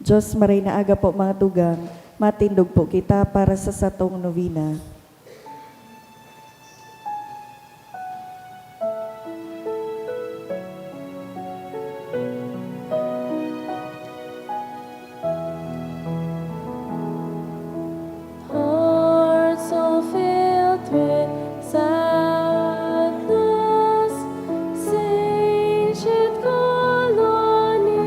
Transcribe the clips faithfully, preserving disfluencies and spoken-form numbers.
Diyos, maray na aga po, mga tugang. Matindog po kita para sa satong novena. Hearts all filled with sadness, saints should call on you.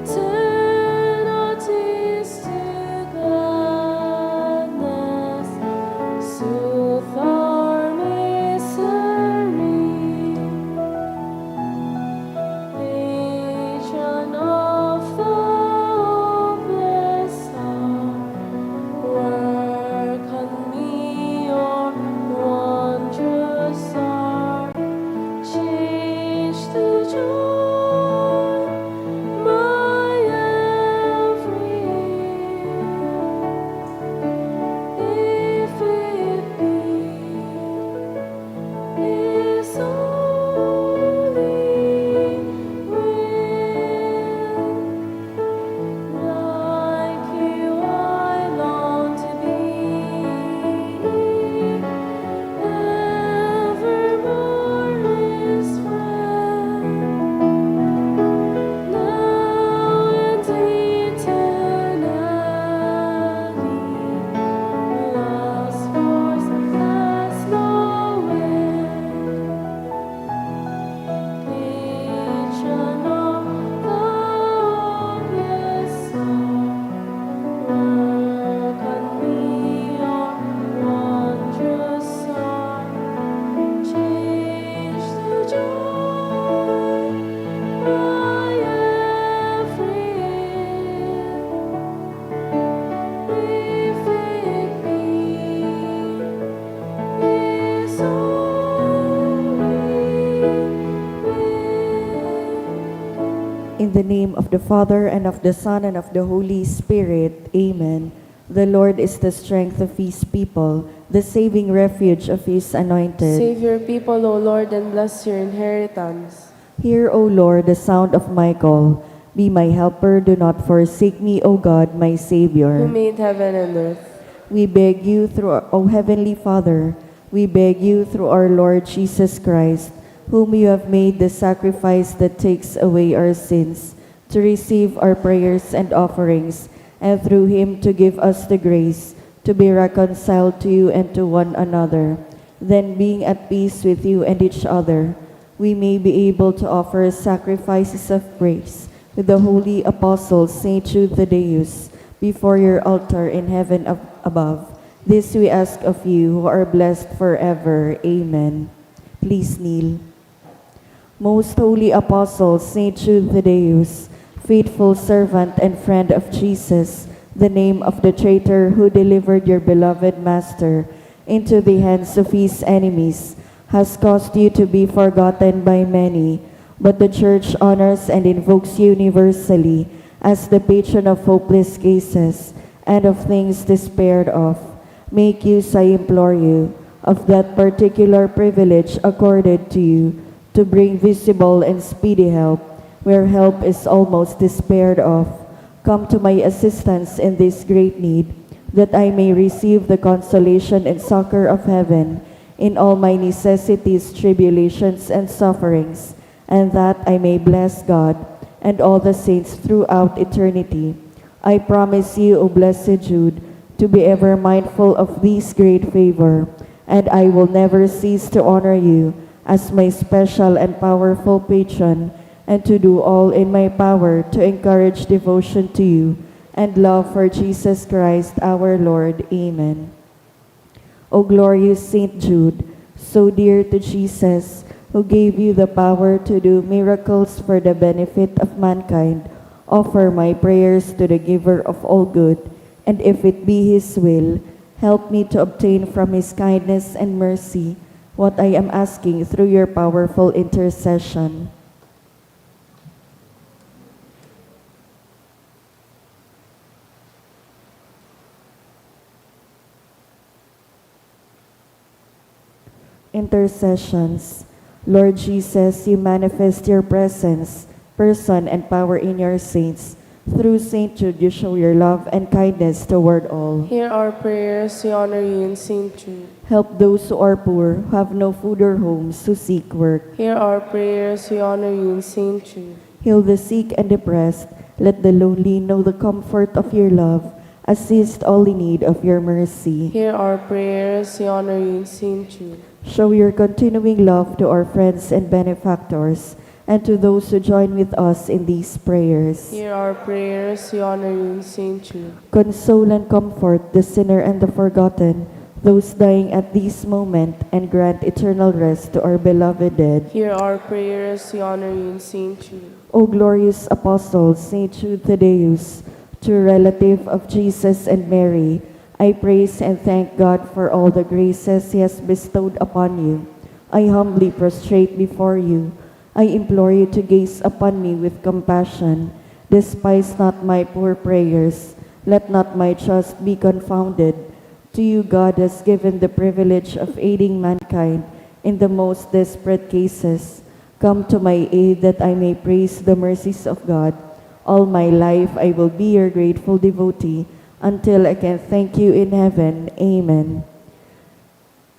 Turn our tears to gladness, soothe our misery. Patron of the hopeless heart, work on me your wondrous art. Change to joy my every ill, if it be His holy will. Like you, I long to be evermore His friend, now and eternally. Love's force has no end. Patron of the hopeless heart, work on me your wondrous art. Change to joy my every ill, if it be His holy will. In the name of the Father, and of the Son, and of the Holy Spirit. Amen. The Lord is the strength of His people, the saving refuge of His anointed. Save your people, O Lord, and bless your inheritance. Hear, O Lord, the sound of my call. Be my helper, do not forsake me, O God, my Savior. Who made heaven and earth. We beg you through, O Heavenly Father, we beg you through our Lord Jesus Christ, whom you have made the sacrifice that takes away our sins, to receive our prayers and offerings, and through him to give us the grace to be reconciled to you and to one another. Then, being at peace with you and each other, we may be able to offer sacrifices of praise with the holy apostle Saint Jude Thaddeus before your altar in heaven ab-, above. This we ask of you, who are blessed forever. Amen. Please kneel. Most holy apostle Saint Jude Thaddeus, faithful servant and friend of Jesus, the name of the traitor who delivered your beloved Master into the hands of his enemies, has caused you to be forgotten by many, but the Church honors and invokes you universally as the patron of hopeless cases and of things despaired of. Make use, I implore you, of that particular privilege accorded to you to bring visible and speedy help where help is almost despaired of. Come to my assistance in this great need, that I may receive the consolation and succor of heaven in all my necessities, tribulations, and sufferings, and that I may bless God and all the saints throughout eternity. I promise you, O blessed Jude, to be ever mindful of this great favor, and I will never cease to honor you as my special and powerful patron, and to do all in my power to encourage devotion to you and love for Jesus Christ our Lord. Amen. O glorious Saint Jude, so dear to Jesus, who gave you the power to do miracles for the benefit of mankind, offer my prayers to the Giver of all good, and if it be His will, help me to obtain from His kindness and mercy what I am asking through your powerful intercession. Intercessions. Lord Jesus, you manifest your presence person and power in your saints. Through Saint Jude, you show your love and kindness toward all. Hear our prayers, we honor you in Saint Jude. Help those who are poor, who have no food or homes, who seek work. Hear our prayers, we honor you in Saint Jude. Heal the sick and depressed. Let the lonely know the comfort of your love. Assist all in need of your mercy. Hear our prayers, we honor you in Saint Jude. Show your continuing love to our friends and benefactors, and to those who join with us in these prayers. Hear our prayers, we honor you in Saint Jude. Console and comfort the sinner and the forgotten, those dying at this moment, and grant eternal rest to our beloved dead. Hear our prayers, we honor you in Saint Jude. O glorious Apostle, Saint Jude Thaddeus, true relative of Jesus and Mary, I praise and thank God for all the graces He has bestowed upon you. I humbly prostrate before you. I implore you to gaze upon me with compassion. Despise not my poor prayers. Let not my trust be confounded. To you God has given the privilege of aiding mankind in the most desperate cases. Come to my aid that I may praise the mercies of God. All my life I will be your grateful devotee until I can thank you in heaven. Amen.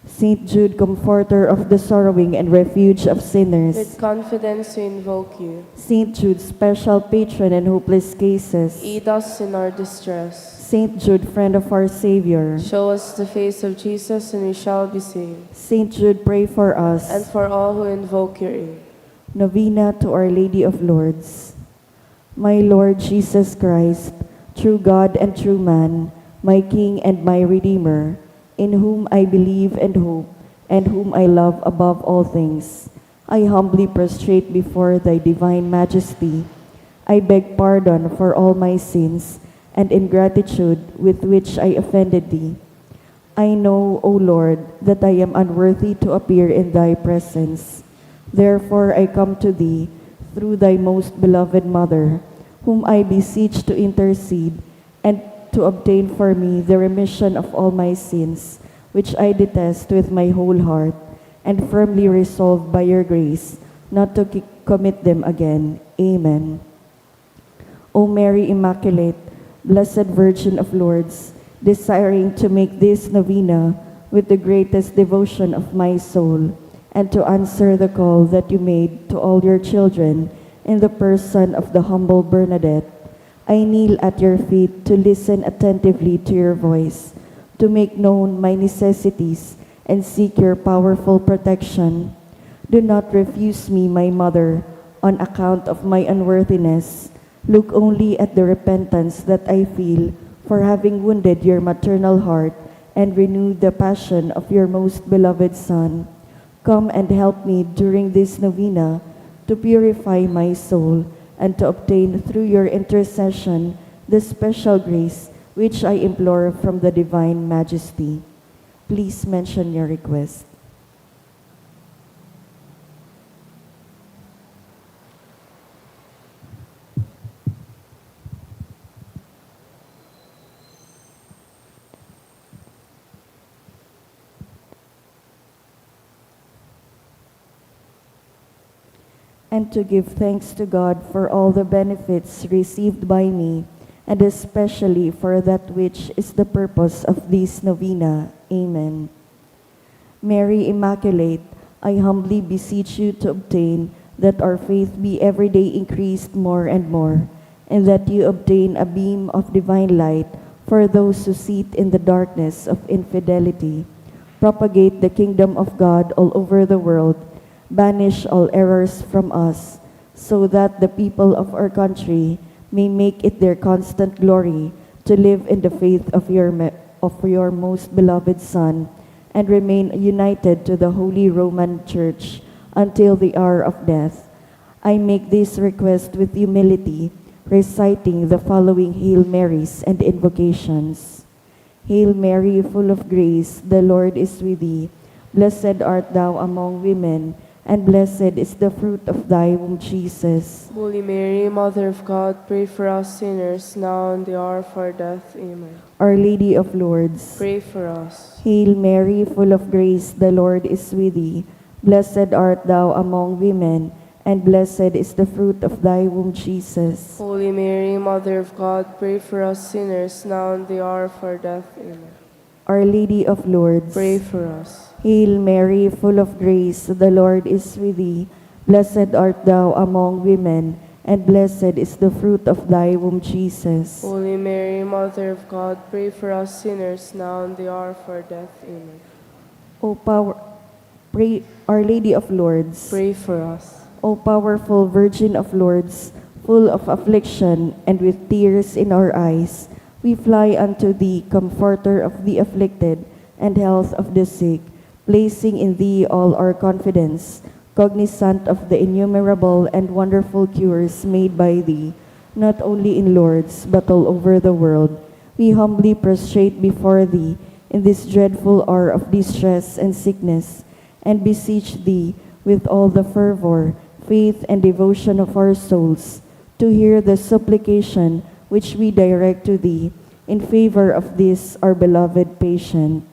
Saint Jude, comforter of the sorrowing and refuge of sinners. With confidence we invoke you. Saint Jude, special patron in hopeless cases. Aid us in our distress. Saint Jude, friend of our Savior. Show us the face of Jesus and we shall be saved. Saint Jude, pray for us. And for all who invoke your aid. Novena to Our Lady of Lourdes. My Lord Jesus Christ, true God and true man, my King and my Redeemer, in whom I believe and hope, and whom I love above all things, I humbly prostrate before thy divine majesty. I beg pardon for all my sins and ingratitude with which I offended thee. I know, O Lord, that I am unworthy to appear in thy presence. Therefore I come to thee through thy most beloved Mother, whom I beseech to intercede and to obtain for me the remission of all my sins, which I detest with my whole heart, and firmly resolved by your grace not to ki- commit them again. Amen. O Mary Immaculate, Blessed Virgin of Lourdes, desiring to make this novena with the greatest devotion of my soul, and to answer the call that you made to all your children in the person of the humble Bernadette, I kneel at your feet to listen attentively to your voice, to make known my necessities, and seek your powerful protection. Do not refuse me, my mother, on account of my unworthiness. Look only at the repentance that I feel for having wounded your maternal heart and renewed the passion of your most beloved Son. Come and help me during this novena to purify my soul and to obtain through your intercession the special grace which I implore from the Divine Majesty. Please mention your request. And to give thanks to God for all the benefits received by me, and especially for that which is the purpose of this novena. Amen. Mary Immaculate, I humbly beseech you to obtain that our faith be every day increased more and more, and that you obtain a beam of divine light for those who sit in the darkness of infidelity. Propagate the kingdom of God all over the world, banish all errors from us, so that the people of our country may make it their constant glory to live in the faith of your me-, of your most beloved Son, and remain united to the Holy Roman Church until the hour of death. I make this request with humility, reciting the following Hail Marys and invocations. Hail Mary, full of grace, the Lord is with thee. Blessed art thou among women, and blessed is the fruit of thy womb, Jesus. Holy Mary, Mother of God, pray for us sinners, now and the hour of our death. Amen. Our Lady of Lourdes. Pray for us. Hail Mary, full of grace, the Lord is with thee. Blessed art thou among women, and blessed is the fruit of thy womb, Jesus. Holy Mary, Mother of God, pray for us sinners now and the hour of our death. Amen. Our Lady of Lourdes, Pray for us. Hail Mary, full of grace, the Lord is with thee. Blessed art thou among women, and blessed is the fruit of thy womb, Jesus. Holy Mary, Mother of God, pray for us sinners now and the hour of our death. Amen. O power, pray, Our Lady of Lourdes, Pray for us. O powerful Virgin of Lourdes, full of affliction and with tears in our eyes, we fly unto thee, comforter of the afflicted and health of the sick, placing in thee all our confidence, cognizant of the innumerable and wonderful cures made by thee, not only in Lourdes, but all over the world. We humbly prostrate before thee in this dreadful hour of distress and sickness, and beseech thee with all the fervor, faith, and devotion of our souls, to hear the supplication which we direct to thee in favor of this our beloved patient.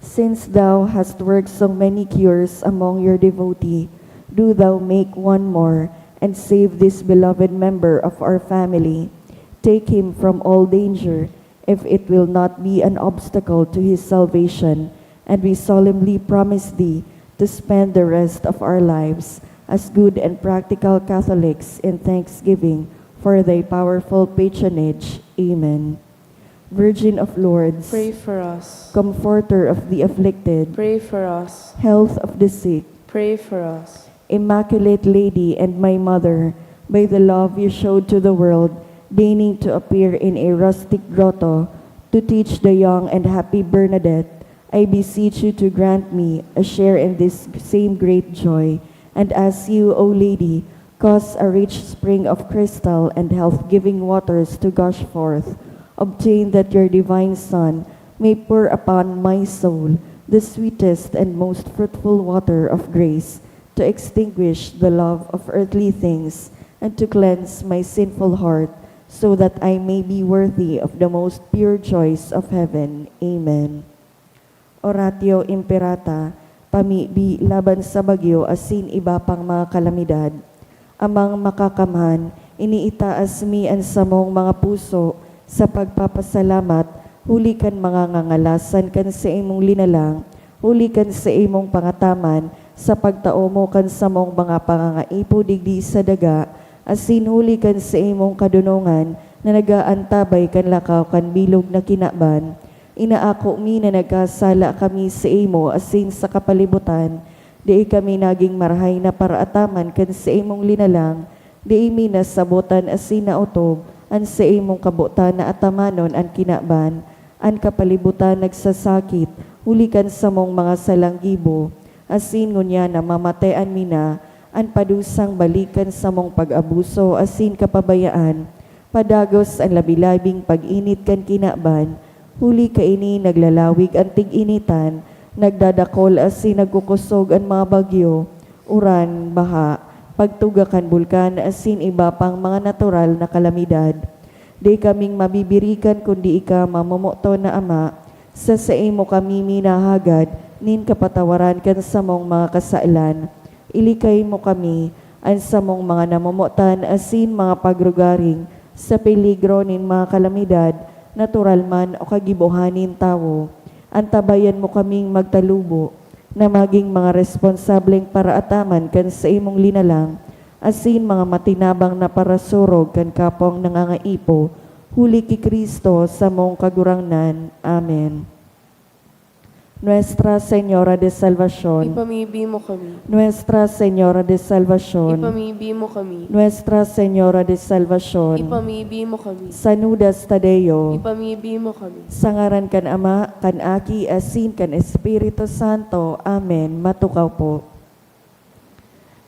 Since thou hast worked so many cures among your devotee, do thou make one more and save this beloved member of our family. Take him from all danger, if it will not be an obstacle to his salvation, and we solemnly promise thee to spend the rest of our lives as good and practical Catholics in thanksgiving for thy powerful patronage. Amen. Virgin of Lourdes, Pray for us. Comforter of the afflicted, Pray for us. Health of the sick, Pray for us. Immaculate Lady and my Mother, by the love you showed to the world, deigning to appear in a rustic grotto to teach the young and happy Bernadette, I beseech you to grant me a share in this same great joy, and as you, O Lady, cause a rich spring of crystal and health-giving waters to gush forth, obtain that your divine Son may pour upon my soul the sweetest and most fruitful water of grace, to extinguish the love of earthly things, and to cleanse my sinful heart, so that I may be worthy of the most pure joys of heaven. Amen. Oratio Imperata, pamibi laban sa bagyo asin iba pang mga kalamidad. Amang Makakamhan, iniitaas mi an samong mga puso sa pagpapasalamat huli kan mga ngangalasan kan saimong linalang, huli kan saimong pangataman sa pagtao mo kan samong mga pangangaipo digdi sa daga, asin huli kan saimong kadonongan na nag-aantabay kan lakaw kan bilog na kinaban. Inaako mi na nagkasala kami saimo asin sa kapalibutan. Dai kami nagin marahay na paraataman kan saimong linalang. Dai mi nasabotan asin naotob an saimong kabotan na atamanon an kinaban. An kapalibutan nagsasakit huli kan samong mga salang gibo, asin ngunyan namamatean mi na an padusang balik kan samong pag-abuso asin kapabayaan. Padagos an labi-labing pag-init kan kinaban, huli kaini naglalawig an tig-initan, nagdadakol asin nagkukosog an mga bagyo, uran, baha, pagtuga kan bulkan asin iba pang mga natural na kalamidad. Dai kaming mabibirikan kundi ika, mamomoton na Ama, sa saimo kami minahagad nin kapatawaran kan samong mga kasalan. Ilikay mo kami, an samong mga namomotan asin mga pagrugaring sa peligro nin mga kalamidad, natural man o kagibohan nin tawo. Antabayan mo kaming magtalubo na magin mga responsableng paraataman kan saimong linalang, asin mga matinabang na parasurog kan kapwang nangangaipo, huli ki Cristo, samong Kagurangnan. Amen. Nuestra Señora de Salvacion. Ipamibi mo kami. Nuestra Señora de Salvacion. Ipamibi mo kami. Nuestra Señora de Salvacion. Ipamibi mo kami. San Judas Tadeo. Ipamibi mo kami. Sa ngaran kan Ama, kan Aki, asin kan Espiritu Santo. Amen. Matukaw po.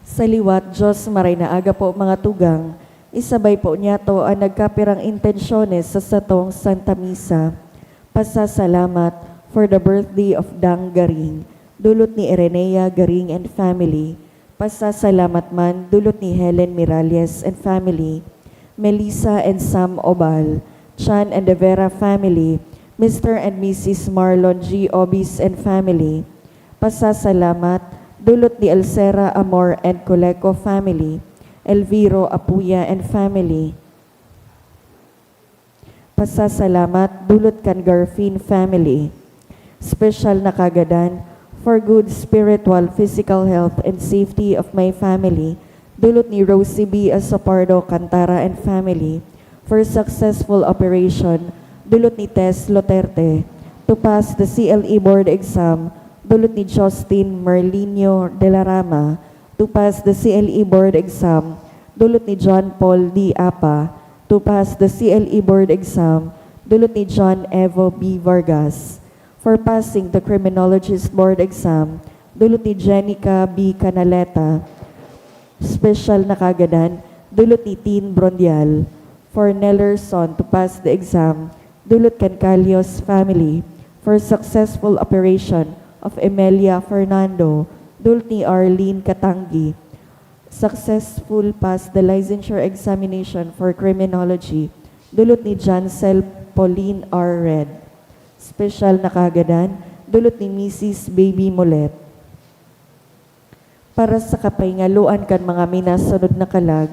Sa liwat, Diyos, maray na aga po, mga tugang. Isabay po niyato an nagkapirang intensyones sa satong Santa Misa. Pasasalamat for the birthday of Dang Garing, dulot ni Irenea Garing and family. Pasasalamat man, dulot ni Helen Miralles and family, Melissa and Sam Obal, Chan and De Vera family, Mister and Missus Marlon G. Obis and family. Pasasalamat, dulot ni Alcera Amor and Coleco family, Elviro Apuya and family. Pasasalamat, dulot kan Garfin family. Special na kagadan, for good spiritual, physical health and safety of my family, dulot ni Rosie B. Asopardo Cantara and family, for successful operation, dulot ni Tess Loterte, to pass the C L E board exam, dulot ni Justin Merlinio de la Rama, to pass the C L E board exam, dulot ni John Paul D. Apa, to pass the C L E board exam, dulot ni John Evo B. Vargas, for passing the criminologist board exam, dulot ni Jenica B. Canaleta, special na kagadan, dulot ni Tin Brondial, for Nellerson to pass the exam, dulot kan Calios family, for successful operation of Emelia Fernando, dulot ni Arlene Katanggi, successful pass the licensure examination for criminology, dulot ni Jancel Pauline R. Red. Special na kagadan, dulot ni Missus Baby Molet. Para sa kapahingaloan kan mga minasunod na kalag,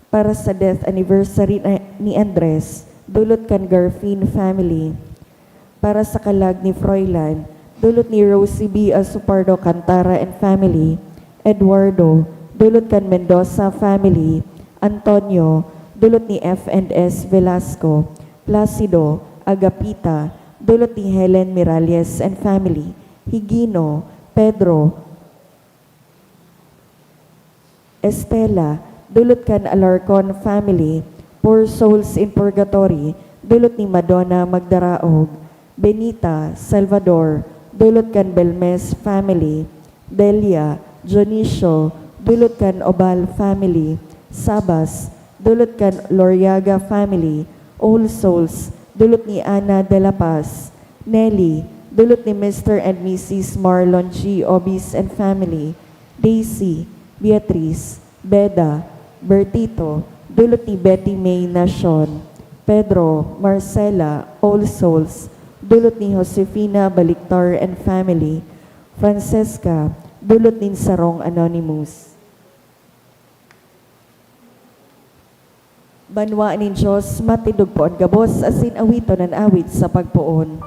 para sa death anniversary na, ni Andres, dulot kan Garfin family. Para sa kalag ni Froilan, dulot ni Rosie B. Asopardo Cantara and family. Eduardo, dulot kan Mendoza family. Antonio, dulot ni F and S Velasco. Placido, Agapita, dulot ni Helen Miralles and family. Higino, Pedro, Estela, dulot kan Alarcon family. Poor Souls in Purgatory, dulot ni Madonna Magdaraog. Benita, Salvador, dulot kan Belmes family. Delia, Dionisio, dulot kan Obal family. Sabas, dulot kan Loriaga family. All Souls, dulot ni Ana de la Paz. Nelly, dulot ni Mister and Missus Marlon G. Obis and family. Daisy, Beatriz, Beda, Bertito, dulot ni Betty May Nacion. Pedro, Marcela, All Souls, dulot ni Josefina Baliktar and family. Francesca, dulot nin sarong anonymous. Banwa nin Dios, matindog po an gabos asin awiton an awit sa pagpoon.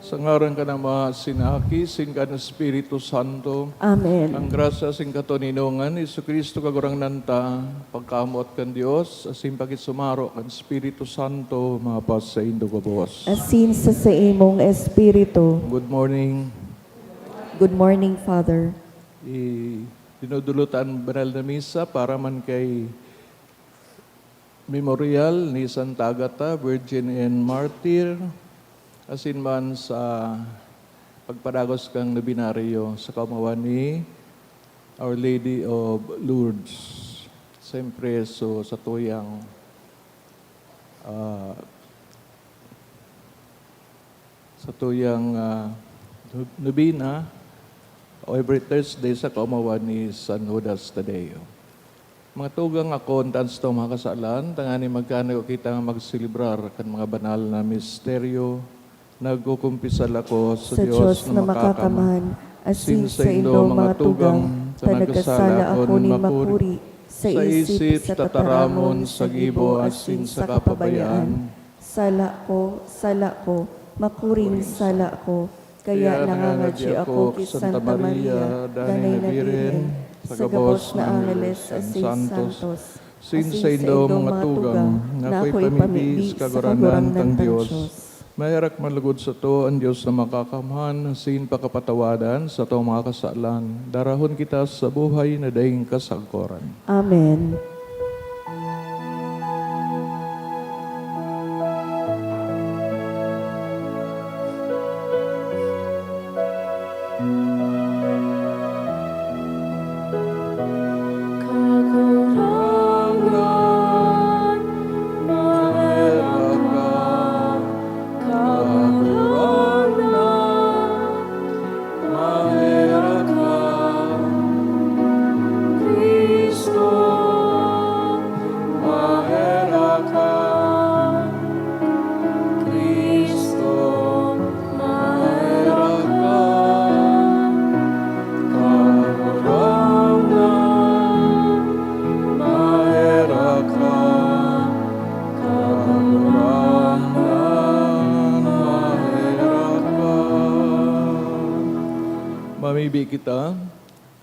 Sa ngaran kan Ama, sin Aki, sin kan Espiritu Santo. Amen. Ang grasya sin katoninongan ni Jesu-Cristo, Kagurangnan ta, pagkamoot kan Dios, asin pakisumaro kan Espiritu Santo, mapasaindo gabos. Asin sa saimong espiritu. Good morning. Good morning, Father. I-, dinudulot an banal na misa para man kay Memorial ni Santa Agata, Virgin and Martyr, asin man sa pagpadagos kan nobinaryo sa kaomawan ni Our Lady of Lourdes. Siyempre, so, sa tuyang, ah, sa tuyang, ah, nobina, o every Thursday sa kaomawan ni San Judas Tadeo. Mga tugang, ako, an taas na mga kasalan, tanganing magkano kita nga magselebrar kan mga banal na misteryo, nagkukumpisal ako sa Sa Dios Dios na na makakamhan, makakamhan, asin asin sa saindo, indo, mga mga tugang, tugang, ta ta nagkasala nagkasala ako ako nin nin makuri makuri sa sa isip, isip, sa sa tataramon, tataramon, sa sa gibo, gibo, asin asin sa sa kapabayaan. kapabayaan. Sala ko, sala ko, makuring Makuring sala sala. ko. Kaya nangangadyi ako ki Santa Maria, danay na Birhen, sa gabos na angeles asin santos, asin saindo mga tugang, na akoy pamibi sa Kagurangnan tang Dios. Maherak man lugod sato an Dios na Makakamhan, asin pakapatawadan satong mga kasalan. Darahon kita sa buhay na daing kasagkoran. Amen. Kagurangnan, maherak ka. Kagurangnan, maherak ka. Cristo, maherak ka. Cristo, maherak ka. Kagurangnan, maherak ka. Kagurangnan, maherak ka. Mamibi kita.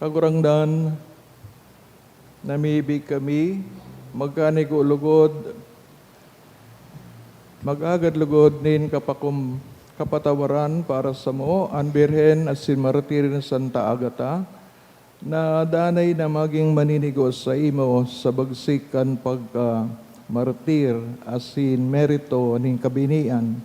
Kagurangnan, namibi kami, magkanigo lugod, mag-agad lugod nin kapakum-, kapatawaran para samo an Birhen asin Martir na Santa Agatha, na danay na magin maninigo saimo sa bagsik kan pagkamartir asin merito nin kabinian.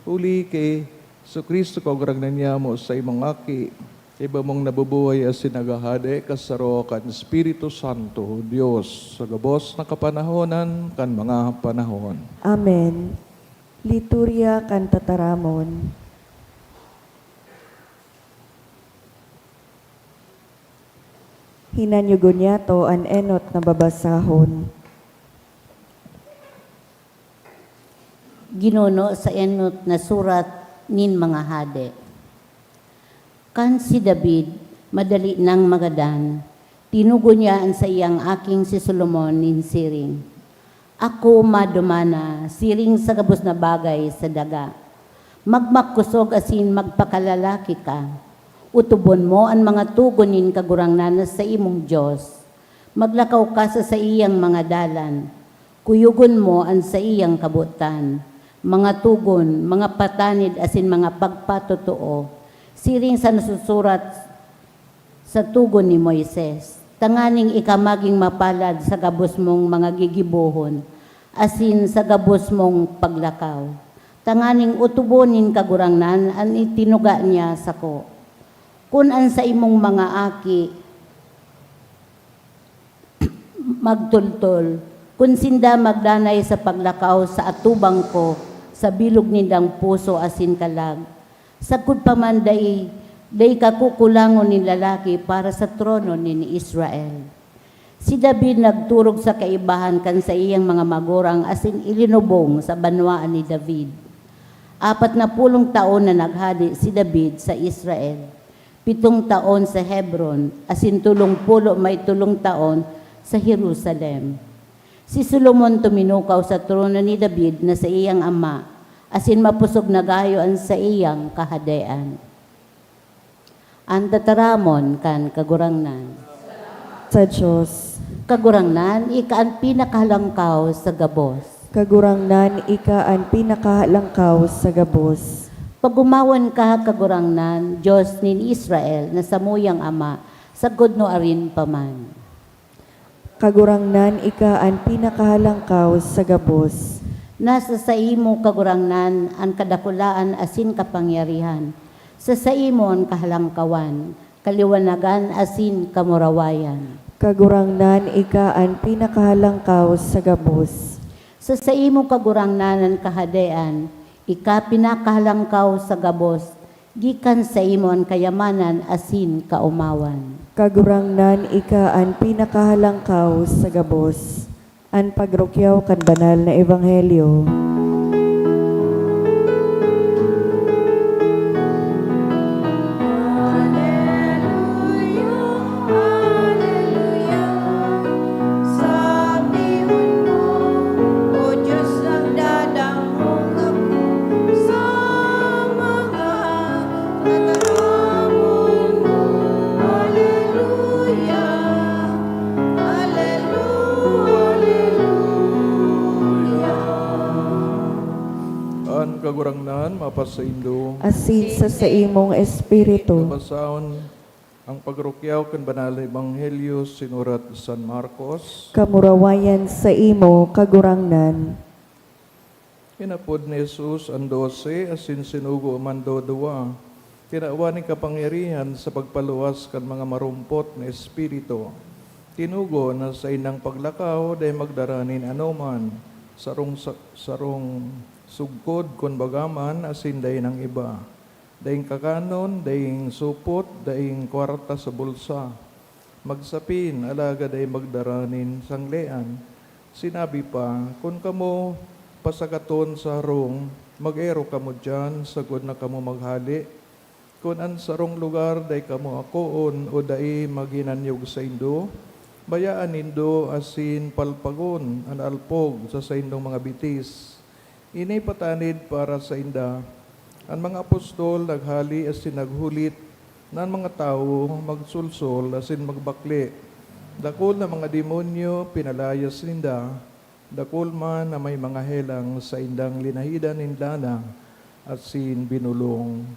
Huli ki Jesu-Cristo, Kagurangnan nyamo, saimong Aki, iba mong nabubuhay asin naghahade, kasaro kan Espiritu Santo, Dios, sa gabos na kapanahonan kan mga panahon. Amen. Liturya kan Tataramon. Hinanyugon niyato an enot na babasahon. Ginuno sa enot na surat nin mga hade. Kan si David madali nang magadan, tinugon niya an saiyang aking si Solomon nin siring, "Ako madumana siring sa gabos na bagay sa daga. Magmakosog asin magpakalalaki ka. Otobon mo an mga togon nin Kagurangnan na saimong Dios. Maglakaw ka sa saiyang mga dalan. Kuyogon mo an saiyang kabotan, mga togon, mga patanid asin mga pagpatotoo, siring sa nasusurat sa togon ni Moises, tanganing ika magin mapalad sa gabos mong mga gigibohon asin sa gabos mong paglakaw, tanganing otobon nin Kagurangnan an itinuga niya sako. Kun an saimong mga aki magtultol, kun sinda magdanay sa paglakaw sa atubang ko, sa bilog nindang puso asin kalag, sagkod pa man dai, dai ka kukulangon nin lalaki para sa trono nin Israel." Si David nagturog sa kaibahan kan saiyang mga magurang asin ilinubong sa banwaan ni David. Apat na pulong taon na naghade si David sa Israel, pitong taon sa Hebron, asin tolong pulo may tolong taon sa Jerusalem. Si Solomon tuminukaw sa trono ni David na saiyang ama, asin mapusog na gayo an saiyang kahadean. An tataramon kan Kagurangnan. Sa Dios. Kagurangnan, ika an pinakahalangkaw sa gabos. Kagurangnan, ika an pinakahalangkaw sa gabos. Pag-omawan ka, Kagurangnan, Dios nin Israel, na samuyang Ama, sagkod nuarin pa man. Kagurangnan, ika an pinakahalangkaw sa gabos. Nasa saimo, Kagurangnan, an kadakulaan asin kapangyarihan. Sa saimo an kahalangkawan, kaliwanagan asin kamurawayan. Kagurangnan, ika an pinakahalangkaw sa gabos. Sa saimo, Kagurangnan, an kahadean, ika pinakahalangkaw sa gabos, gikan saimo an kayamanan asin kaomawan. Kagurangnan, ika an pinakahalangkaw sa gabos. An pagrukyaw kan banal na ebanghelyo. Aleluya, aleluya, sabihon mo, O Diyos, nagdadangog ako sa mga Kagurangnan, mapasaindo. Asin sa saimong espiritu. Basahon ang pagrukyaw kan Banal na Ebanghelyo sinurat ni San Marcos. Kamurawayan sa imo, Kagurangnan. Inapod ni Jesus an dose asin sinugo man duwa-duwa. Tinawan nin kapangyarihan sa pagpaluwas kan mga marumpot na espiritu. Tinugon na saindang paglakaw dai magdara nin anoman, sarong sa, sarong sugkod kun baga man asin dai nang iba. Daing kakanon, daing supot, daing kwarta sa bulsa. Magsapin, alagad dai magdara nin sanglean. Sinabi pa, "Kun kamo pasagaton sa harong, mag-erok kamo diyan sagkod na kamo maghale. Kun an sarong lugar dai kamo akoon o dai maghinanyog saindo, bayaan nindo asin palpagon an alpog sa saindong mga bitis." Ini patanid para sainda. An mga apostol naghale asin naghulit na an mga tawo magsolsol asin magbakle. Dakul na mga demonyo pinalayas ninda, dakul man na may mga helang saindang linahidan nin lana asin binulong.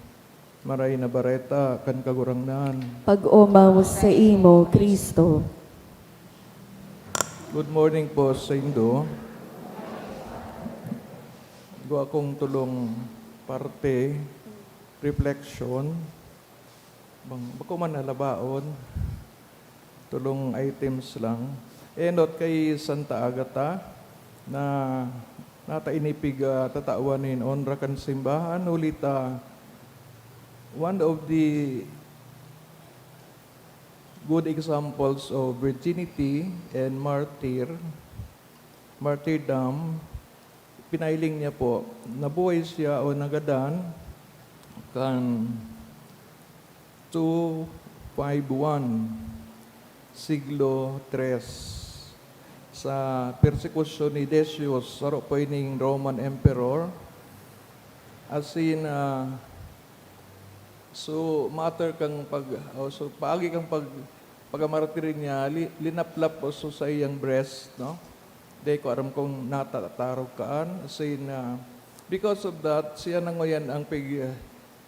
Maray na Bareta kan Kagurangnan. Pag-omaw saimo, Cristo. Good morning po saindo. Igwa akong tolong parte, reflection. Bang, bako man na labaon. Tolong items lang. Enot kay Santa Agata na nata ini pig, ah, tatawan nin onra kan simbahan, huli ta one of the good examples of virginity and martyr, martyrdom, pinahiling niya po, nabuhay siya o nagadan kan two five one, siglo tres, sa persekusyon ni Decius, saro po ining Roman emperor. Asin, ah, so, matter kang pag-, o, so, paagi kang pag-, pagkamartir niya, li-, linaplap o so sa iyang breast, no? Di ko aram kung natatarog kaan. Asin, ah, because of that, siya nanguyan ang pig-,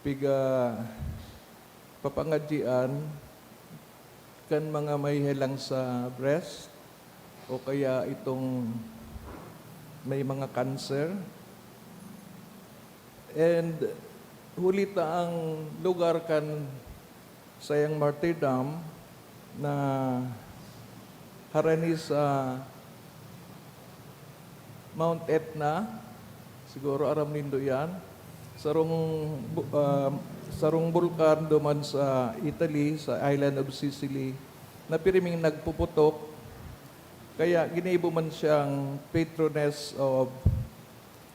pig-, ah, papangadyian kan mga may helang sa breast o kaya itong may mga cancer. And huli ta ang lugar kan sayang martyrdom na harani sa Mount Etna, siguro aram nindo iyan. Sarong bu-, ah, sarong bulkan duman sa Italy, sa island of Sicily, na pirming nagpuputok. Kaya ginibo man siyang patroness of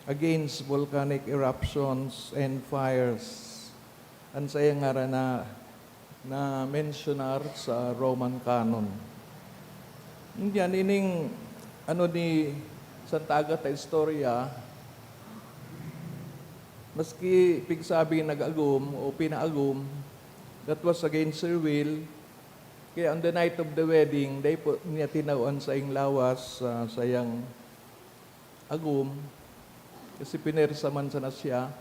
against volcanic eruptions and fires. An saiyang ngaran na, na mensyonar sa Roman canon. Ngunyan, ining ano ni Santa Agata istorya, maski pigsabi nag-agom o pinaagom, that was against her will. Kaya on the night of the wedding, dai po niya tinawan saing lawas sa sayang agom, kasi pinersa man sana siya.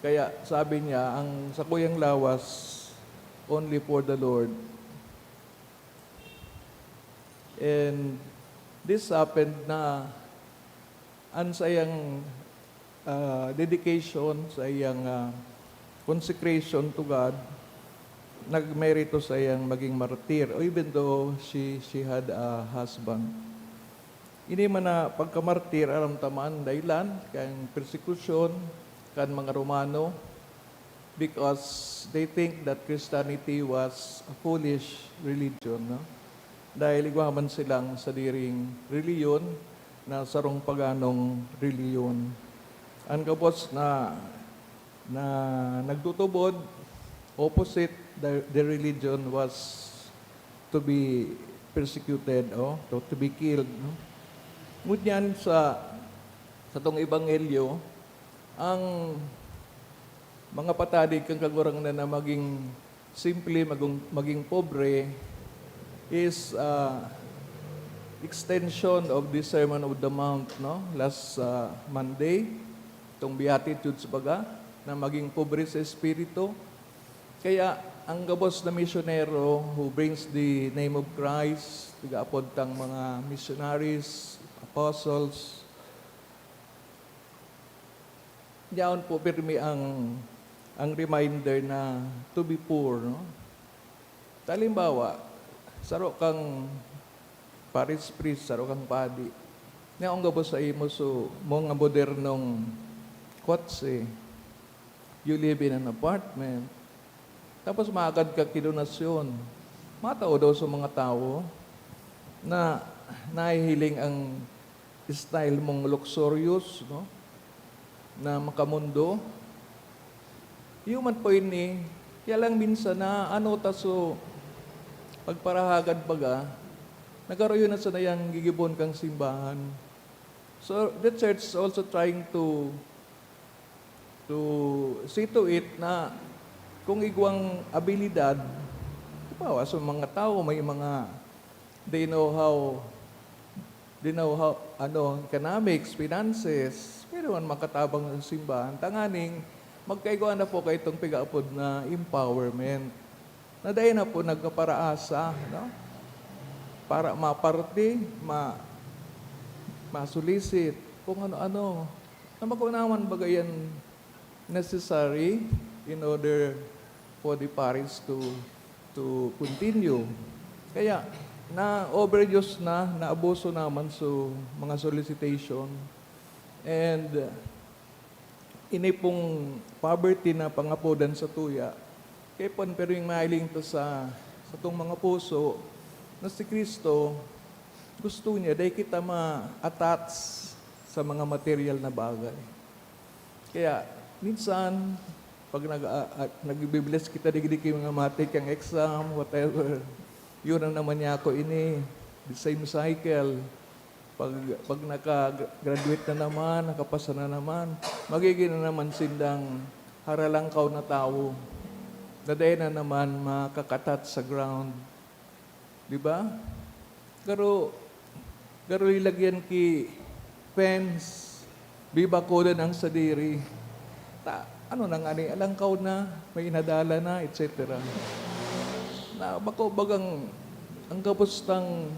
Kaya sabi niya, ang sakuyang lawas, only for the Lord. And this happened na an sayang, ah, dedication, sa iyang, ah, consecration to God, nagmerito sa iyang maging martir, even though she, she had a husband. Ini man na pagkamartir, aram ta man dahilan kan persekusyon kan mga Romano, because they think that Christianity was a foolish religion, no? Dahil igwa man silang sadiring reliyon na sarong paganong reliyon. An gabos na, na nagtutubod, opposite, the, the religion was to be persecuted, o to, to be killed, no? Ngunyan sa, sa tong ebanghelyo, ang mga patadig kan Kagurangnan na maging simple, maging, maging pobre is, ah, extension of the Sermon of the Mount, no? Last, ah, Monday. Itong Beatitudes baga, na maging pobre sa espiritu. Kaya ang gabos na misyonero who brings the name of Christ, tigaapod tang mga missionaries, apostles, yaon po pirmi ang, ang reminder na to be poor, no? Halimbawa, saro kang parish priest, saro kang padi. Yaon gabos sa imo so, mga modernong kotse. You live in an apartment. Tapos maagad ka ki donasyon. Matao daw sa mga tawo na nahihiling ang style mong luxurious, no? Na makamundo. Iyo man po ini, kaya lang minsan na ano ta so pagparahagad baga, nagkaroon na sa nayang gigibon kang simbahan. So, the church is also trying to to see to it na kung igwang abilidad, halimbawa, sa mga tao, may mga, they know how, they know how, ano, economics, finances, pwede man makatabang sa simbahan. Tanganing, magkaigwa na po kayo itong pigaapod na empowerment. Na dai na po nagkaparaasa, no? Para maparte, ma-, masulisit, kung ano-ano. Na bako naman baga yan necessary in order for the parish to, to continue. Kaya, na-overuse na, naabuso naman so mga solicitation. And, uh, ini pong poverty na pangapodan sa tuya, kaya po, pero yung mahiling to sa, sa tong mga puso, na si Kristo, gusto niya, dai kita ma-attach sa mga material na bagay. Kaya, minsan, pag nag-, ah, ah, nagbibless kita digdi ki mga matik ang exam, whatever, yun na naman niya ako ini, the same cycle. Pag, pag naka-graduate na naman, nakapasa na naman, magiging na naman sindang haralangkaw na tawo. Dai na naman makakatat sa ground. Di ba? Garo, garo lilagyan ki fence, bibakudan ang sadiri. Ta, ano na nga ni, alangkaw na, may inadala na, et cetera. Na bako bagang ang gabos tang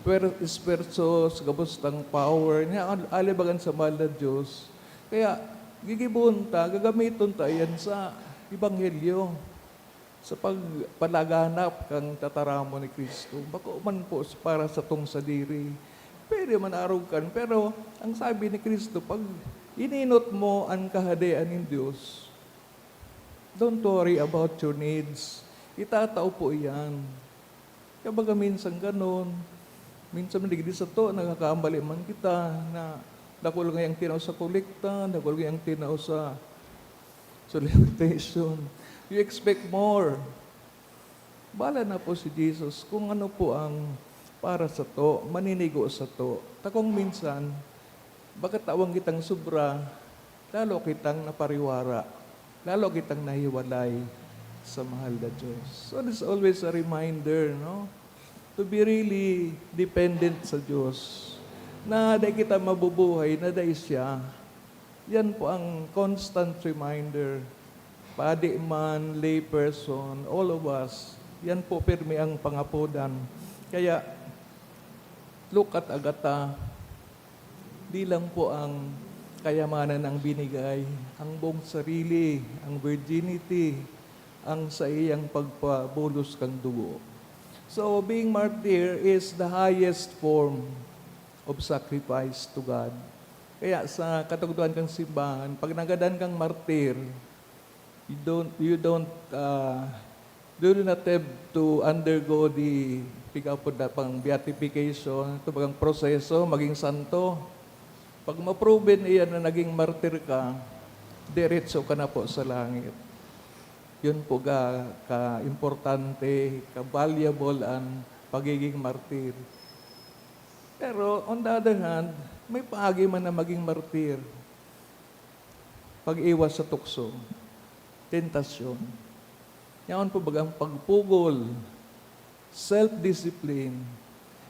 pwer-, esfuerzos, gabos tang power, niya, al-, alibagan sa mahal na Diyos. Kaya, gigibon ta, gagamiton ta yan sa Ebanghelyo. Sa pagpalaganap kan tataramon ni Cristo, bako man po s-, para satong sadiri. Pwede man arog kan, pero ang sabi ni Cristo, pag ininot mo an Kahadean nin Dios, don't worry about your needs. Itatao po iyan. Kaya baga minsan ganon, minsan man digdi sato, nagkakamali man kita na dakul ngayang tinao sa kolekta, dakul ngayang tinao sa solicitation. You expect more. Bahala na po si Jesus kung ano po ang para sato, maninigo sato. Ta kung minsan, pagkatawan kitang sobra, lalo kitang napariwara, lalo kitang nahiwalay sa mahal na Diyos. So, this is always a reminder, no? To be really dependent sa Diyos, na dai kita mabubuhay na dai siya. Yan po ang constant reminder. Padi man, lay person, all of us, yan po pirmi ang pangapodan. Kaya, look at Agatha, di lang po ang kayamanan ang binigay, ang buong sarili, ang virginity, ang saiyang pagpabulos kan dugo. So, being martyr is the highest form of sacrifice to God. Kaya sa katugdoan kang simbahan, pag nagadan kang martir, you don't, you don't, ah, do not have to undergo the, piga po na pang beatification, ito bagang proseso, maging santo. Pag ma-proven iyan na naging martir ka, diretso ka na po sa langit. Yun po ga, ka-importante, ka-valuable ang pagiging martir. Pero, on the other hand, may paagi man na maging martir. Pag-iwas sa tukso, tentasyon. Yaon po bagang pagpugol, self-discipline.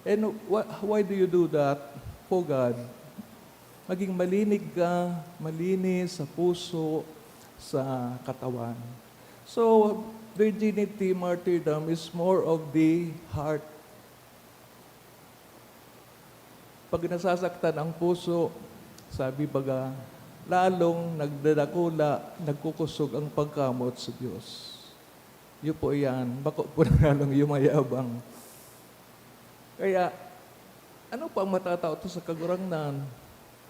And wha-, why do you do that? For God. Maging malinig ka, malinis sa puso, sa katawan. So, virginity martyrdom is more of the heart. Pag nasasaktan ang puso, sabi baga, lalong nagdadakula, nagkukusog ang pagkamot sa Diyos. Iyo po iyan, bako po na lalong yumayabang. Kaya, ano pa ang matatao to sa Kagurangnan?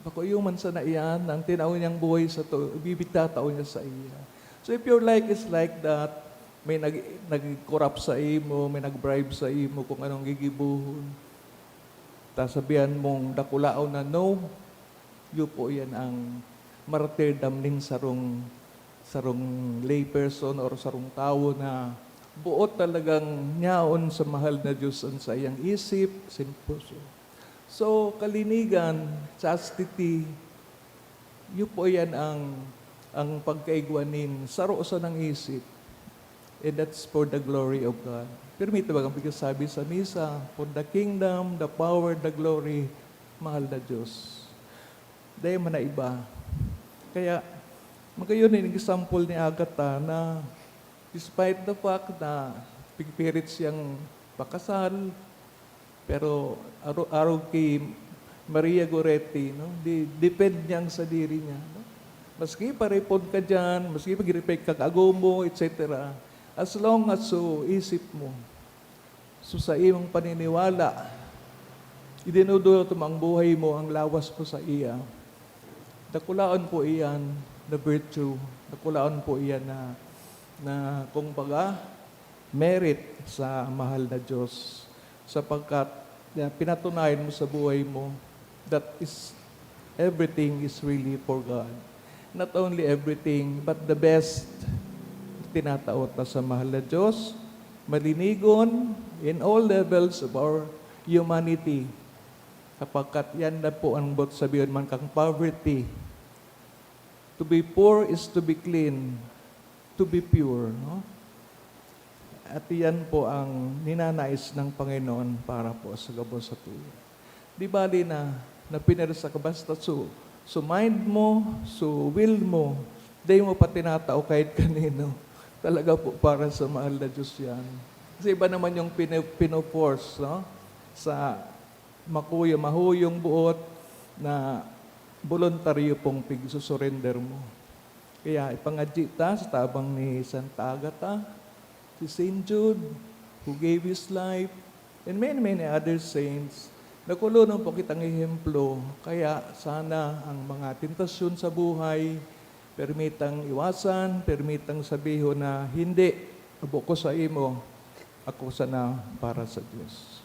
Bako iyo man sana iyan, ang tinao niyang buhay sa to, ibibigtatao niya sa iya. So if your life is like that, may nag-, nag-corrupt sa imo, may nag-bribe sa imo, kung anong gigibohon. Ta sabihan mong dakulaon na, no, iyo po iyan ang martyrdom ning sarong, sarong layperson or sarong tawo na buot talagang nyaon sa mahal na Diyos ang saiyang isip, sa puso. So, kalinigan, chastity, iyo po iyan ang, ang pagkaigwa nin saro sa nang isip. And that's for the glory of God. Pero may tabang pagkasabi sa misa, "For the kingdom, the power, the glory, mahal na Diyos." Dahil man na iba. Kaya, magayon yung example ni Agatha na despite the fact na pigpirit siyang pakasal, pero aro-, arog ki Maria Goretti, no? Di-, defend niya ang sadiri niya, no? Maski paripon ka diyan, maski pag-repair ka kag ago mo, et cetera. As long as so isip mo, so sa imong paniniwala, idinudulot mo ang buhay mo, ang lawas mo sa iya. Dakulaon po iyan na virtue. Dakulaon po iyan na, na, kumbaga, merit sa mahal na Diyos. Sapagkat, ah, pinatunayan mo sa buhay mo that is everything is really for God. Not only everything, but the best tinatao ta sa mahal na Diyos, malinigon in all levels of our humanity. Sapagkat yan na po ang bot sabihin man kang poverty. To be poor is to be clean, to be pure, no? At iyan po ang ninanais ng Panginoon para po sa gabos sa tuya. Di bali na, na pinarsa ka, basta so, so mind mo, so will mo, dai mo pa tinatao kahit kanino. Talaga po para sa mahal na Diyos yan. Kasi iba naman yung pine-, pinoforce, no? Sa makuya, mahuyong buot na boluntaryo pong pigsusurrender mo. Kaya ipangadji ta sa tabang ni Santa Agatha, si Saint Jude, who gave his life, and many, many other saints. Nakulonon po kitang ehemplo, kaya sana ang mga tentasyon sa buhay, permitang iwasan, permitang sabihon na, "Hindi, abo ko sa imo, ako sana para sa Diyos."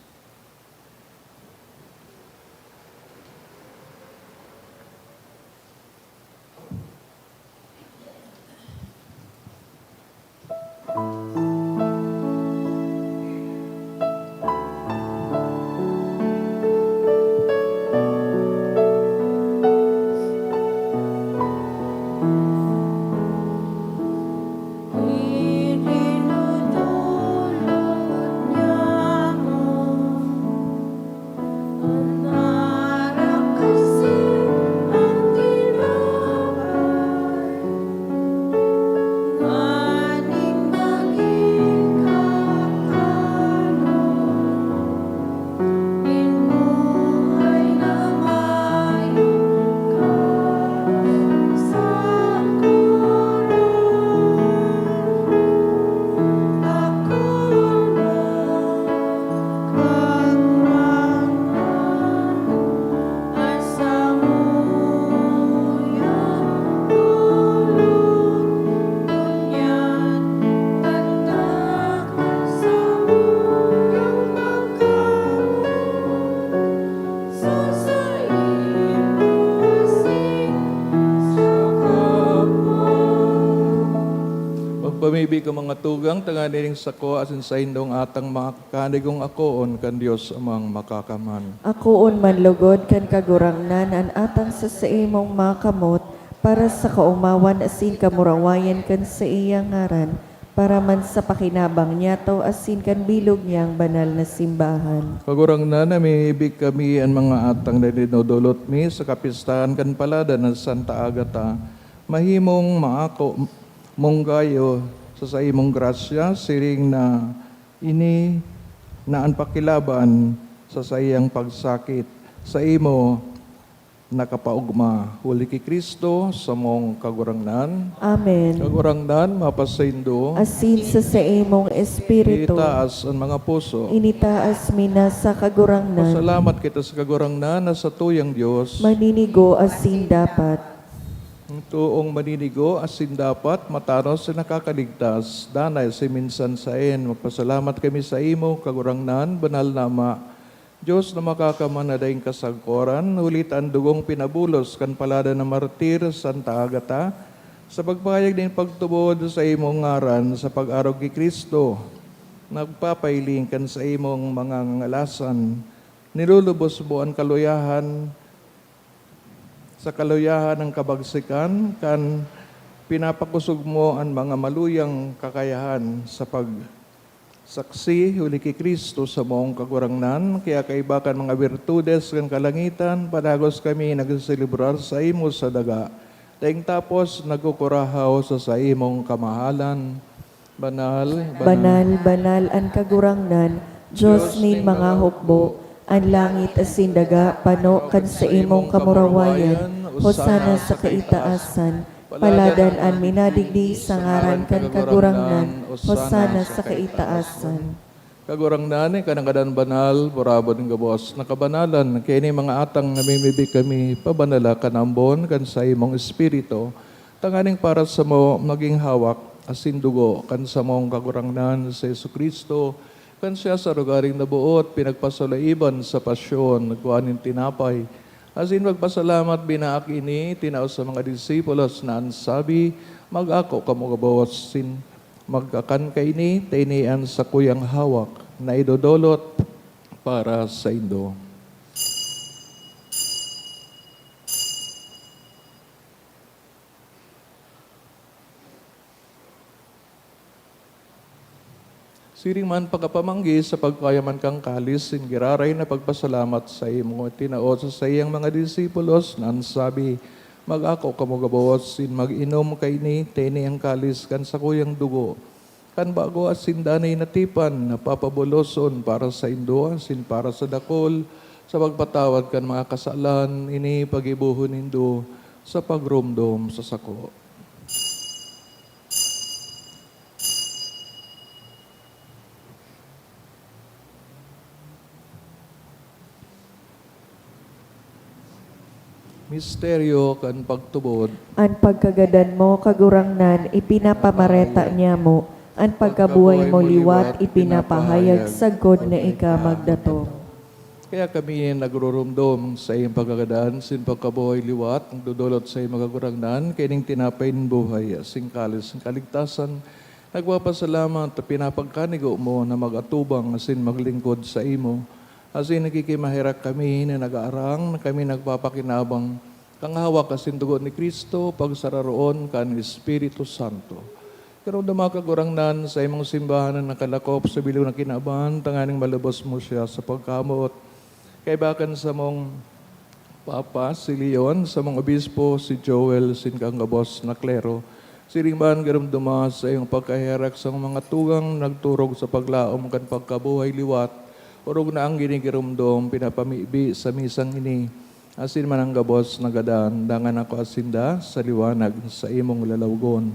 Magpamibi ka, mga tugang, tanganing sako asin saindong atang mga kakanigong akoon kan Dios Amang Makakamhan. Akoon man lugod kan Kagurangnan an atang sa saimong makamot para sa kaomawan asin kamurawayan kan saiyang ngaran, para man sa pakinabang niyato asin kan bilog niyang banal na simbahan. Kagurangnan, namimibi kami an mga atang na dinodolot mi sa kapistahan kan Palada na Santa Agata, mahimong maako mong gayo sa saimong grasya, siring na ini na an pakilaban sa saiyang pagsakit saimo nakapaogma. Huli ki Cristo, samong Kagurangnan. Amen. Kagurangnan, mapasaindo. Asin sa saimong espiritu. Itaas an mga puso. Initaas mi na sa Kagurangnan. Pasalamat kita sa Kagurangnan na satuyang Dios. Maninigo asin dapat. Toong maninigo asin dapat, matanos na nakakaligtas. Danay si minsan saen, magpasalamat kami saimo, Kagurangnan, banal na Ama, Dios na makakaman na daing kasagkoran, huli ta an dugong pinabulos kan Palada na Martir, Santa Agata, sa pagpahayag nin pagtubod sa imong ngaran sa pag-arog ki Cristo, nagpapahiling kan saimong mga ngangalasan. Nilulubos mo an kaluyahan, sa kaluyahan ng kabagsikan, kan pinapakosog mo an mga maluyang kakayahan sa pag- saksi, huli ki Cristo, samong Kagurangnan, kaya kaiba kan mga birtudes kan kalangitan, padagos kami nagseselebrar saimo sa daga, daing tapos nagkukurahaw sa saimong kamahalan. Banal, banal. Banal, banal an Kagurangnan, Dios nin mga hukbo, an langit asin daga pano kan saimong kamurawayan. Hosana sa kaitaasan. Paladan an minadigdi sa ngaran kan Kagurangnan. Hosana sa kaitaasan. Kagurangnan, ika nangadan banal, burabod nin gabos na kabanalan. Kaya ini mga atang namimibi kami, pabanala kan ambon kan saimong Espiritu, tanganing para samo magin hawak asin dugo kan samong Kagurangnan, si Jesu-Cristo. Kan siya sa rogaring naboot, pinagpasalaiban sa pasyon, nagkua nin tinapay, asin magpasalamat, binaak ini, tinao sa mga disipulos na an sabi, "Mag-ako kamo gabos sin magkakan kaini, ta ini an sakuyang hawak na idodolot para saindo." Siring man pagkapamanggi sa pagkayaman kan kalis, sin giraray na pagpasalamat saimo, tinao sa saiyang mga disipulos na an sabi, "Mag-ako kamo gabos sin mag-inom kaini, ta ini an kalis kan sakuyang dugo, kan bago asin danay na tipan, na papabuloson para saindo asin para sa dakul, sa pagpatawad kan mga kasalan. Ini paggibohon nindo sa pagromdom sa sako." Misteryo kan pagtubod. An pagkagadan mo, Kagurangnan, ipinapamareta niamo, an pagkabuhay mo liwat ipinapahayag sagkod na ika magdatong. Kaya kami nagrurumdom sa iyong pagkagadan, sin pagkabuhay liwat, nagdodolot sa iyong Kagurangnan, kaining tinapay nin buhay, asin kalis nin kaligtasan, nagpapasalamat ta pinapagkanigo mo na mag-atubang asin maglingkod saimo. Asin nakikimaherak kami na nag-aarang na kami nagpapakinabang kan hawak asin dugo ni Cristo, pagsararoon kan Espiritu Santo. Giromdoma, Kagurangnan, sa imong simbahan na nakalakop sa bilog na kinaban, tanganing malubos mo siya sa pagkamoot. Kaiba kan samong Papa, si Leon, samong obispo, si Joel, sin kan gabos na klero. Siring man, giromdoma sa iyong pagkaherak sa mga tugang nagturog sa paglaom kan pagkabuhay liwat, orog na an ginigiromdom pinapamibi sa misang ini, asin man an gabos na gadan, dangan ako asinda sa liwanag sa imong lalawgon.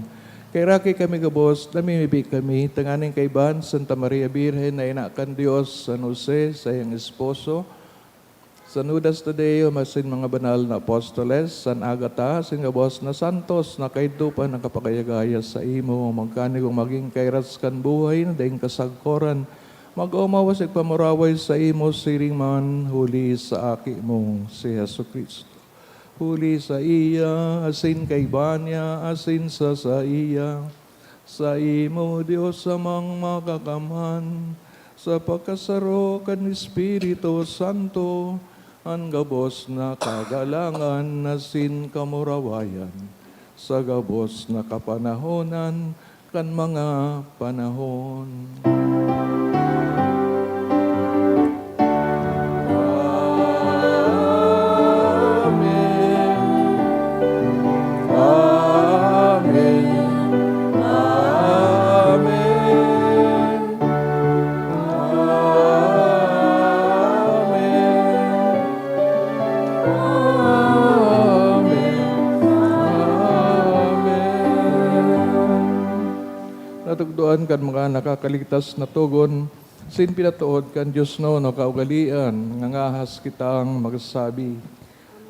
Kaheraki kami gabos, namimibi kami, tanganing kaiba ni Santa Maria Birhen na ina kan Dios, San Jose, saiyang esposo, San Judas Tadeo, asin mga banal na apostoles, San Agata, asin gabos na santos na kaidto pa nakapagayagaya saimo, magkanigong magin kairas kan buhay na daing kasagkoran, mag-omaw asin pamuraway saimo siring man, huli sa Aki mo, si Jesu-Cristo. Huli saiya, asin kaiba niya, asin sa saiya, saimo, Dios Amang Makakamhan, sa pagkasaro kan Espiritu Santo, an gabos na kagalangan asin kamurawayan, sa gabos na kapanahonan, kan mga panahon. Amen. Amen. Amen. Amen. Amen. Amen. Natugdoan kan mga nakakaligtas na togon, asin pinatood kan diosnon na kaugalean, nangangahas kitang magsabi,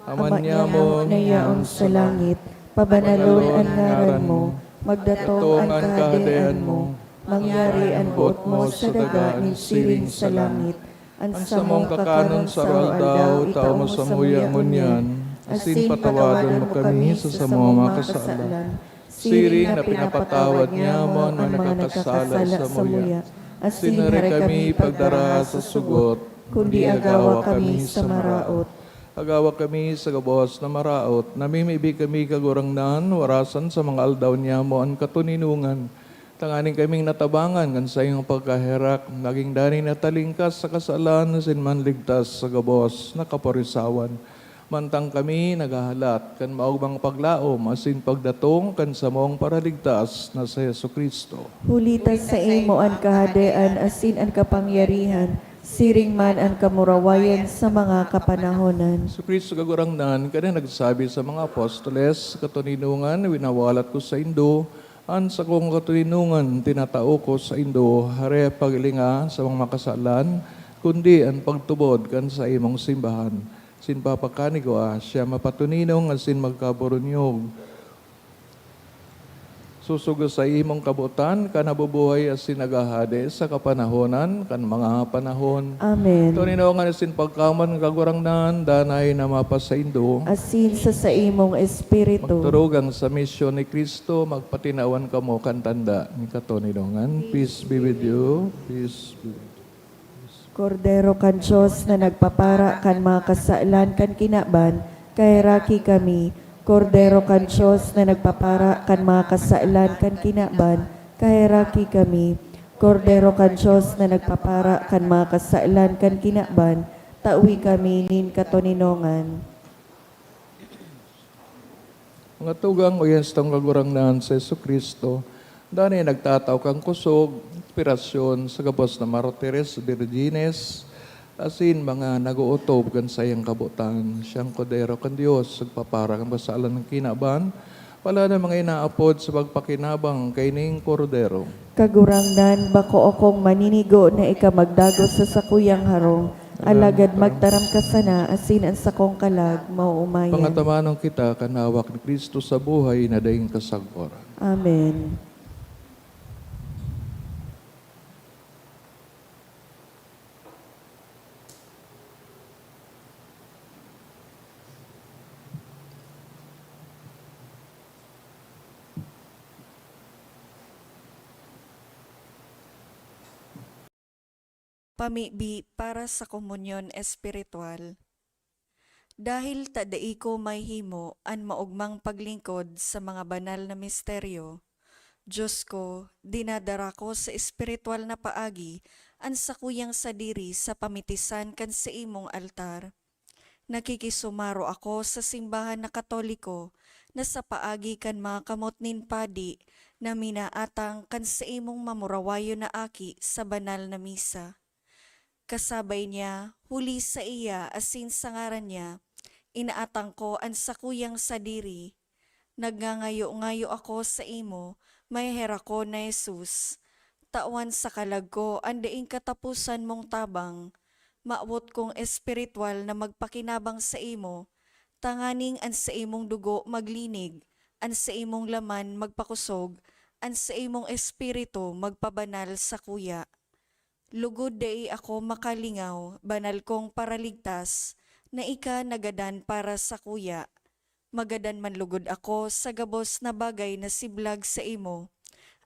Ama niamo na yaon sa langit, pabanalon an ngaran mo, magdatong an Kahadean mo, mangyari an boot mo sa daga nin siring sa langit. An samong kakanon sa aldaw-aldaw, itao mo samuya ngunyan, asin patawadon mo kami sa samong mga kasalan, siring na pinapatawad niamo an mga nakakasala samuya. Asin hare kami pagdaraha sa sugot, kundi agawa kami sa maraot. Agawa kami sa gabos na maraot, namimibi kami, Kagurangnan, warasan sa mga aldaw niamo an katoninongan, tanganing kaming natabangan kan saimong pagkaherak, naging danay na talingkas sa kasalan asin manligtas sa gabos na kaporisawan. Mantang kami naghahalat kan maogmang paglaom asin pagdatong kan samong Paraligtas na si Jesu-Cristo. Huli ta saimo an kahadean asin an kapangyarihan, siring man an kamurawayan sa mga kapanahonan. Jesu-Cristo, Kagurangnan, kaini nagsabi sa mga apostoles, "Katoninongan, winawalat ko saindo, an sakong katoninongan tinatao ko saindo, hare paghilinga sa mga makasalan, kundi an pagtubod kan saimong simbahan." Asin papakani ko, ah, siya mapatoninong asin magkaburunyog. Susugo sa imong kabotan, ka nabubuhay asin naghahade sa kapanahonan kan mga panahon. Amen. Toninongan asin pagkaman, Kagurangnan, danay na mapasaindo. Asin sa saimong espiritu. Magturugang sa misyon ni Cristo, magpatinawan kamo kan tanda ni katoninongan. Peace be with you. Peace be with you. Kordero kan Dios na nagpapara kan mga kasalan kan kinaban, kaheraki kami. Kordero kan Dios na nagpapara kan mga kasalan kan kinaban, kaheraki kami. Kordero kan Dios na nagpapara kan mga kasalan kan kinaban, tawi kami nin katoninongan. Mga tugang, o yan sa Kagurangnan si Jesu-Cristo, danay nagtatao kan kosog, inspirasyon sa gabos na martires, birjines, asin mga nag-ootob kan saiyang kabotan. Siyang Kordero kan Dios, nagpapara kan kasalan kan kinaban, wala na mga inaapod sa pagpakinabang kaining Kordero. Kagurangnan, bako akong maninigo na ika magdagos sa sakuyang harong, alagad magtaram ka sana asin an sakong kalag maoomayan. Pangatamanon kita kan hawak ni Cristo sa buhay na daing kasagkoran. Amen. Pamibi para sa komunyon espiritual. Dahil ta dai ko mahimo an maogmang paglingkod sa mga banal na misteryo, Dios ko, dinadara ko sa espiritual na paagi an sakuyang sadiri sa pamitisan kan saimong altar. Nakikisumaro ako sa simbahan na Katoliko na sa paagi kan mga kamot nin padi na minaatang kan saimong mamurawayon na aki sa banal na misa. Kasabay niya, huli saiya asin sa ngaran niya, inaatang ko an sakuyang sadiri. Nagngangayo-ngayo ako saimo, maheherakon na Jesus. Tawan sa kalag ko an daing kataposan mong tabang. Mawot kong espirituwal na magpakinabang saimo, tanganing an saimong dugo maglinig, an saimong laman magpakosog, an saimong espiritu magpabanal sakuya. Lugod dai ako makalingaw, banal kong Paraligtas, na ika nagadan para sakuya. Magadan man lugod ako sa gabos na bagay na siblag saimo,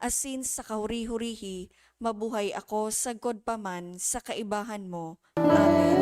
asin sa kahuri-hurihi, mabuhay ako sagkod pa man sa kaibahan mo. Amen.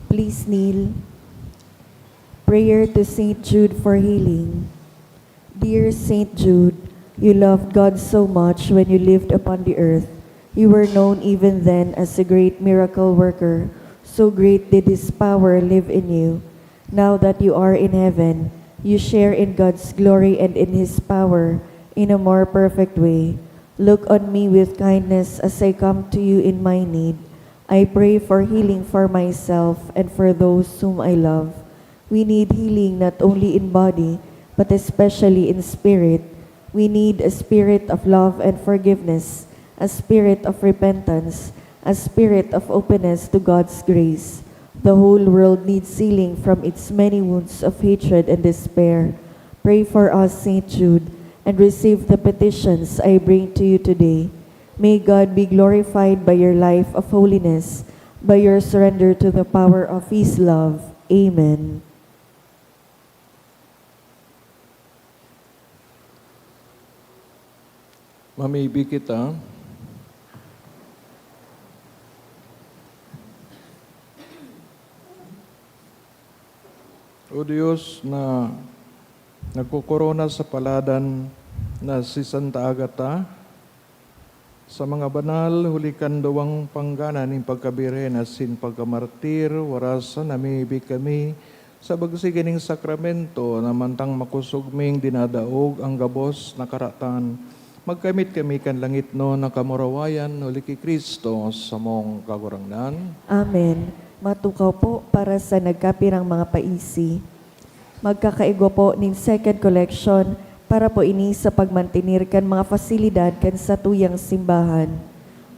Please kneel. Prayer to Saint Jude for healing. Dear Saint Jude, you loved God so much when you lived upon the earth. You were known even then as a great miracle worker. So great did His power live in you. Now that you are in heaven, you share in God's glory and in His power in a more perfect way. Look on me with kindness as I come to you in my need. I pray for healing for myself and for those whom I love. We need healing not only in body, but especially in spirit. We need a spirit of love and forgiveness, a spirit of repentance, a spirit of openness to God's grace. The whole world needs healing from its many wounds of hatred and despair. Pray for us, Saint Jude, and receive the petitions I bring to you today. May God be glorified by your life of holiness, by your surrender to the power of His love. Amen. Mamibi kita. O Dios na nagkokorona sa paladan na si Santa Agatha, sa mga banal, huli kan duwang panggana nin pagkabirhen asin pagkamartir, warasan namibi kami sa bagsigi ning sakramento na mantang makosog ming dinadaog an gabos na karatan, magkamit kami kan langitnon na kamurawayan huli ki Cristo, samong Kagurangnan. Amen. Matukaw po para sa nagkapirang mga paisi. Magkakaigwa po nin second collection para po ini sa pagmantener kan mga fasilidad kan satuyang simbahan.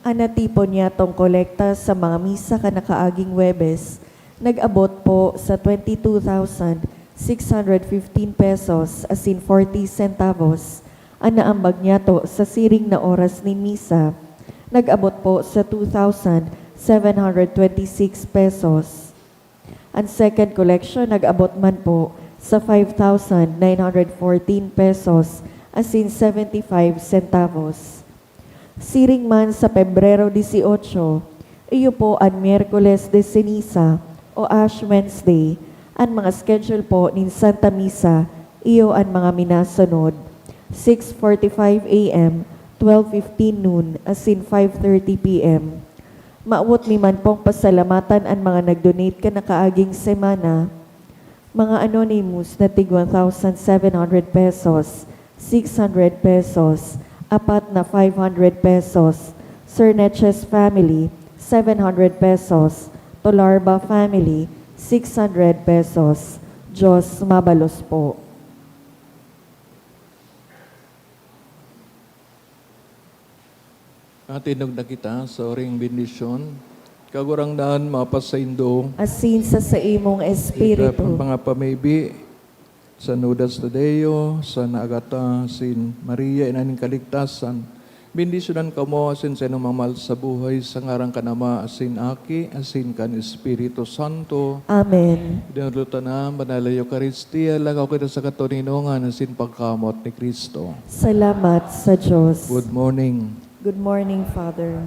An natipon niyatong kolekta sa mga misa kan nakaaging Huwebes, nag-abot po sa twenty two thousand six hundred fifteen pesos asin forty centavos. An naambag niyato sa siring na oras nin misa, nag-abot po sa two thousand seven hundred twenty six pesos. An second collection nag-abot man po sa five thousand nine hundred fourteen pesos asin seventy five centavos. Siring man sa Pebrero dieciocho, iyo po an Miyerkules de Ceniza o Ash Wednesday. An mga schedule po nin Santa Misa iyo an mga minasunod: six forty-five A M, twelve fifteen noon, asin five thirty P M. Mawot mi man pong pasalamatan an mga nag-donate kan nakaaging semana. Mga anonymous na tig one thousand seven hundred pesos, six hundred pesos, apat na five hundred pesos, Sir Neches family, seven hundred pesos, Tolarba family, six hundred pesos. Diyos mabalos po. Atindog na kita sa oring bendisyon. Kagurangnan, mapasaindo. Asin sa saimong espiritu. Ika, mga pamibi, San Judas Tadeo, San Agatha, Sin Maria, Ina nin Kaligtasan, bendisyonan kamo asin sa inong mamahal sa buhay, sa ngaran kan Ama, asin Aki, asin kan Espiritu Santo. Amen. Dinulot na banal na Eukaristia, lakaw kita sa katoninongan asin pagkamoot ni Cristo. Salamat sa Diyos. Good morning. Good morning, Father.